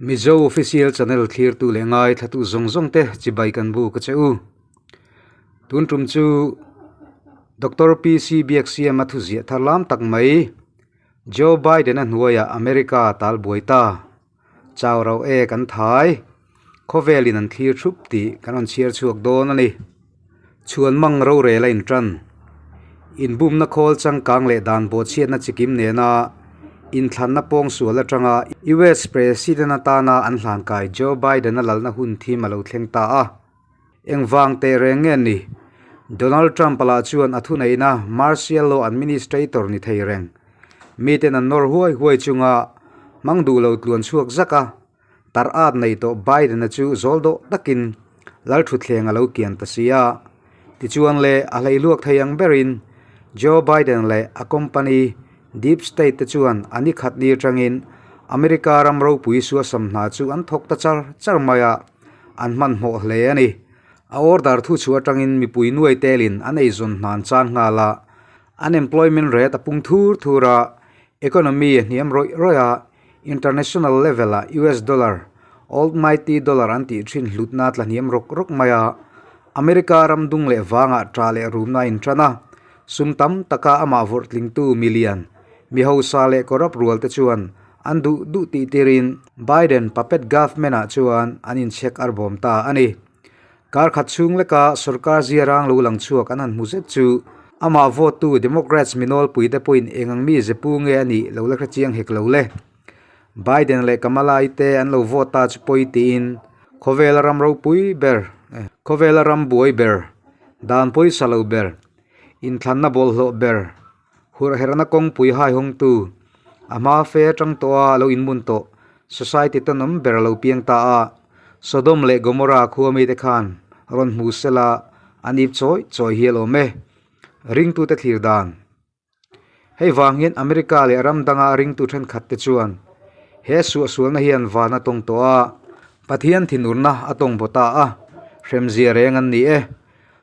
Mizo Official Channel thlirtu leh ngaithlatu zawng zawng te chibai kan bu ka che u. Tun tum chu Doctor PC Biaksiama thuziah thar lam tak mai Joe Biden a hnuaiah America tal buai ta. Chau rauh e kan thai. Khawvelin an thlir thup tih kan rawn chhiar chhuak dawn a ni. Chhuan mang rorel a intan. Inbumna khawl changkang leh dan bawhchhiatna chikim nena inthlanna pawngsual atanga US President atana an hlankai Joe Biden-a lalna hun thim a lo thleng ta a. Engvang teh reng nge ni? Donald Trump-a lah chuan a thuneihna Martial Law Administrator ni thei reng. Miten an nawr huai huai chunga hmang duh lo tluan chhuak zak a, tar at nei tawh Biden-a chu zawl dawh takin lalthutthleng a lo kian ta si a. Tichuan le, a hleihluak thei ang berin Joe Biden leh a company Deep State te chuan a ni khat ni atangin America ram ropui suasam hna chu an thawk ta char char mai a. An hmanhmawh hle a ni. A order thu chhuah atangin mipui nuai telin an eizawn hna an chan nghal a, unemployment rate a pung thur thur a, economy a hniam rawih rawih a, international level ah US dollar, almighty dollar an tih thin hlutna tla hniam rawk rawk mai a, America ram dung leh vangah tah leh rumna a intan a, sum tam taka amah vawrh tlingtu milian, mi hausa leh corrupt rual te chuan An duh duh tih tirin Biden puppet government ah chuan an inchhek ar bawm ta a ni. Kar khat chhung leka sorkar ziarang lo lang chhuak an han hmu zet chu amah vote tu Democrats minawlpui te pawhin eng ang mi zepu nge a nih lo la hre chiang hek lo le. Biden leh Kamala i te an lo vote ta chu pawi tiin khawvela ram ropui ber, khawvela ram buai ber, dan pawisa lo ber, inthlanna bawlhhlawh ber, Hurherhna kawngpui haihawngtu, a hma fe atang tawha a lo inmun tawh society tanawm ber a lo piang ta a, Sodom leh Gomorrah khua mite khan rawn hmu sela an ip chawi chawi hi a lawm e. Ringtute thlir dan. Hei vang hian America leh ram danga ringtu thenkhat te chuan he suahsualna hian van a tawng tawh a, Pathian thinurna a tawng baw ta a, hremzia reng an ni e.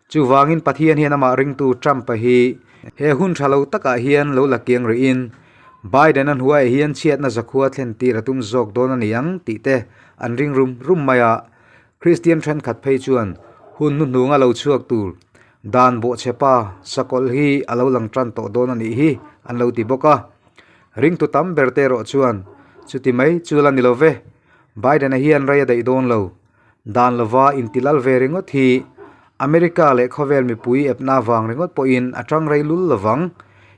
Chuvangin Pathian hian amah ringtu Trump-a hi he hun tha lo takah hian lo la kiang rihin Biden-a hnuaiah hian chhiatna zakhua thlen tir a tum zawk dawn a ni ang tih te an ring rum rum mai a. Kristian thenkhat phei chuan hun hnuhnunga lo chhuak tur dan bawhchhepa sakawlh hi a lo lang tan tawh dawn a nih hi an lo ti bawk a. Ringtu tam ber te erawh chuan chuti mai chu la ni lo ve, Biden-a hian rei a daih dawn lo. Dan lova intilal ve ringawt hi America leh khawvel mipui epna vang ringawt pawhin a tang rei lul lovang.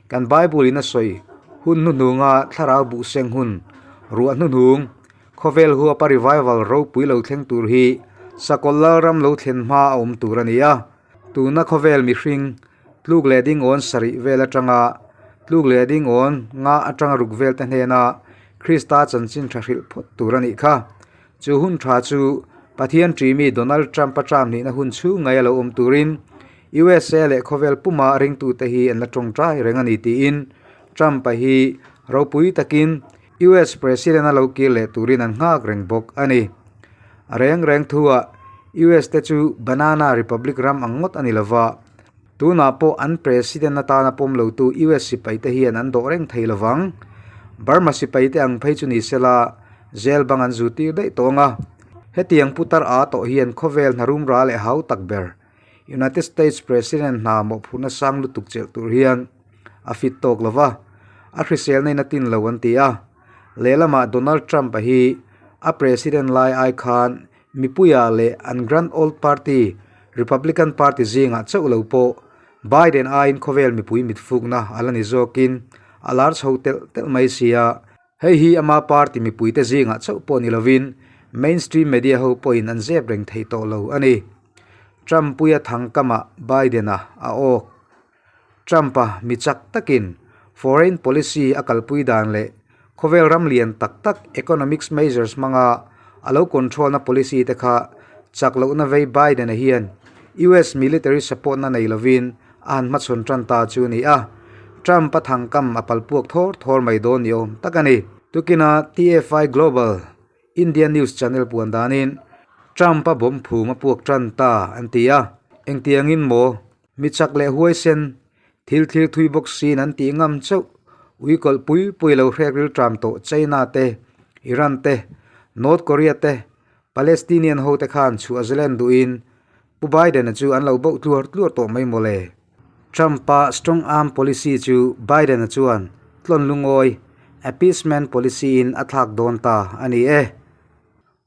Kan Bible in a sawi hun hnuhnunga thlarau buhseng hun, ruah hnuhnung, khawvel huapa revival ropui lo thleng tur hi Sakawlh Lalram lo thlen hma a awm tur a ni a. Tuna khawvel mihring tluk leh dingawn sarih vel atanga tluk leh dingawn nga atanga ruk vel te hnena Krista chanchin tha hrilh phawt tur a nih kha. Chu hun tha chu Pathian ṭimi Donald Trump-a term hnihna hun chhung ngai a lo awm turin USA leh khawvel puma ringtute hi an la tawngtai reng a ni tiin Trump-a hi ropui takin US President-a lo kir leh turin an nghak reng bawk a ni. A reng reng thuah US te chu Banana Republic ram ang ngawt a ni lova, tunah pawh an President atana pawm lotu US sipaite hian an dawh reng thei lovang. Burma sipaite ang phei chu ni sela, Jail bang an zu tir daih tawh ang a, hetiang putar a tawh hian khawvel hna rum ra leh hau tak ber United States President hna mawhphurhna sang lutuk chelh tur hian a fit tawk lo va, a hriselna in a tin lo an ti a. Lehlamah Donald Trump-a hi a President lai ai khan mipuia leh an Grand Old Party, Republican Party zingah chauh lo pawh Biden aiin khawvel mipui mitfukna a la ni zawkin a lar chho telh telh mai si a. Hei hi ama party mipuite zingah chauh pawh ni lovin mainstream media ho pawhin an zep reng thei tawh lo a ni. Trump puia thangkamah Biden-a a awk. Trump-a mi chak takin foreign policy a kalpui dan leh khawvel ram lian tak tak economics measures hmanga a lo control-na policy te kha chak lohna vei Biden-a hian US military support-na nei lovin A han hmachhawn tan ta chu a ni a, Trump a thangkam a palpuak thawr thawr mai dawn ni awm tak a ni. Tukina TFI Global India News Channel puan danin Trump a bawm phum a puak tan ta an ti a, engtiangin maw mi chak leh huaisen thil thlir thui bawk sin an tih ngam chauh ui kawlh pui pui lo hrek rilṭam tawh China te, Iran te. North Korea te, Palestinian ho te khan chhuah zalen duhin Pu Biden-a chu an lo bauh tluar tluar tawh mai mawle. Trump-a strong arm policy chu Biden-a chuan tlawn lungawi, appeasement policy-in a thlak dawn ta a ni e.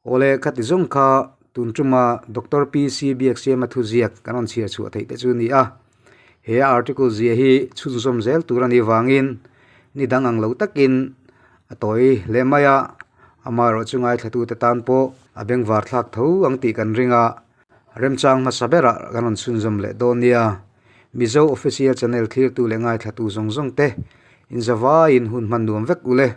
Awle khati zawng kha tun tuma Doctor PC Biaksiama thuziak kan rawn chhiar chhuah theih te chu a ni a. He article zia hi chhunzawm zel tur a nih vangin ni dang ang lo takin a tawi leh mai a, amaherawhchu ngaithlatute tan pawh a bengvar thlak tho ang tih kan ring a, remchang hmasa berah kan rawn chhunzawm leh dawn nia. Mizo Official Channel thlirtu leh ngaithlatu zawng zawng te inzavaiin hun hman nuam vek u le.